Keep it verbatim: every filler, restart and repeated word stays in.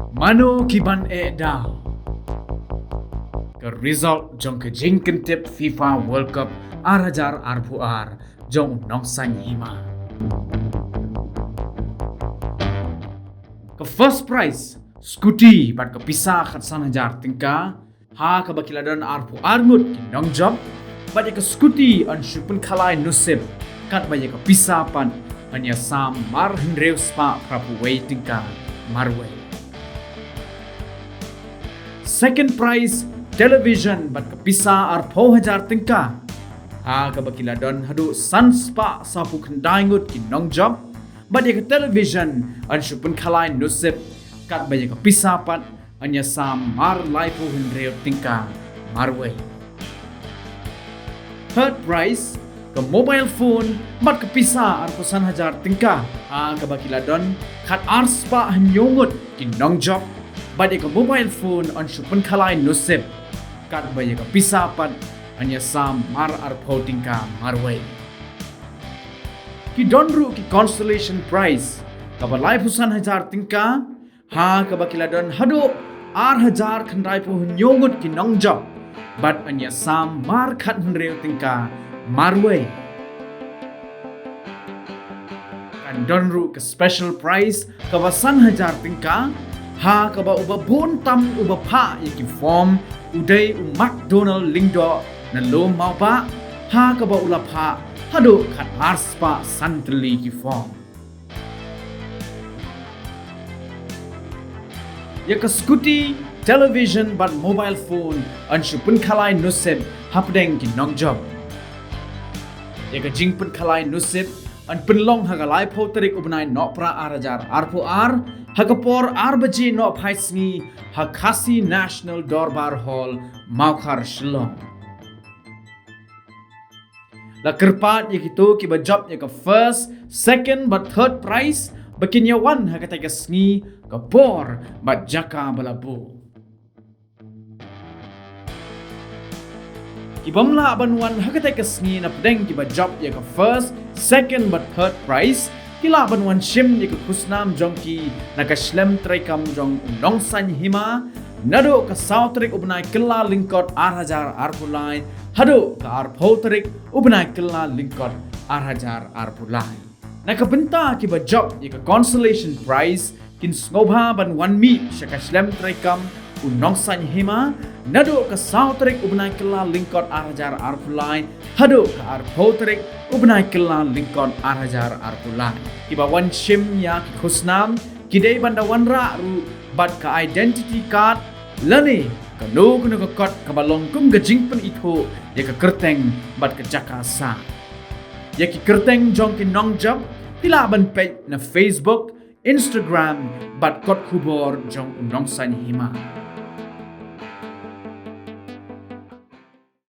Mano ki ban eh daw? Ka result jong ka jingkyntip FIFA World Cup ar hajar arphew ar jong u Nongsaiñ Hima. Ka first prize, scooty bad ka pisa khatsan hajar tyngka, ha kaba ki la don arphew ar ngut ki nongjop, bad ïa ka scooty yn shu pynkhalai nusip, katba ïa ka pisa pat yn ïasam mar hynriew spah phraphew wei tyngka marwei. Second prize, television bad ka pisa arphew hajar tyngka, ha kaba ki la don haduh san spah sawphew khyndai ngut ki nongjop, bad ïa ka television yn shu pynkhalai nusip, katba ïa ka pisa pat yn ïasam mar laiphew hynriew tyngka marwei. Third prize, ka mobile phone bad ka pisa arphew san hajar tyngka, ha kaba ki la don khatar spah hynñiew ngut ki nongjop, bad ïa ka mobile phone yn shu pynkhalai nusip, katba ïa ka pisa pat yn ïasam mar arphew tyngka marwei. Ki don ruh ki consolation prize, kaba laiphew san hajar tyngka, ha kaba ki la don haduh ar hajar khyndaiphew hynñiew ngut ki nongjop, bad yn ïasam mar khathynriew tyngka marwei. Kan don ruh ka special prize kaba san hajar tyngka, ha kaba uba bun tam uba phah ïa ki form u dei u McDonald Lyngdoh na Lum Mawbah, ha kaba u la phah haduh khatar spah san tylli ki form. Ïa ka scooty, television bad mobile phone yn shu pynkhalai nusip hapdeng ki nongjop. Ïa ka jingpynkhalai nusip yn pynlong ha ka laiphew tarik u bnai Nohprah ar hajar arphew ar, ha ka por ar baje nohphai sngi, ha Khasi National Dorbar Hall, Mawkhar, Shillong. La kyrpad ïa kito kiba jop ïa ka first, second bad third prize ba kin ïa wan ha katei ka sngi, ka por bad jaka ba la buh. Ki bym lah ban wan ha katei ka sngi napdeng kiba jop ïa ka first, second bad third prize, ki lah ban wan shim ïa ka khusnam jong ki na ka shlem treikam jong u Nongsaiñ Hima, naduh ka saw tarik u bnai Kyllalyngkot ar hajar arphew lai haduh ka arphew tarik u bnai Kyllalyngkot ar hajar arphew lai. Na ka bynta kiba jop ïa ka consolation prize, kin sngewbha ban wan mih sha ka shlem treikam u Nongsaiñ Hima, naduh ka saw tarik u bnai Kyllalyngkot ar hajar arphew lai haduh ka arphew tarik u bnai Kyllalyngkot ar hajar arphew lai. Kiba wan shim ïa ki khusnam ki dei ban da wanrah ruh bad ka identity card lane kano kano ka kot kaba long kum ka jingpynithuh ïa ka kyrteng bad ka jaka sah. Ïa ki kyrteng jong ki nongjop phi lah ban peit na Facebook, Instagram bad kot khubor jong u Nongsaiñ Hima.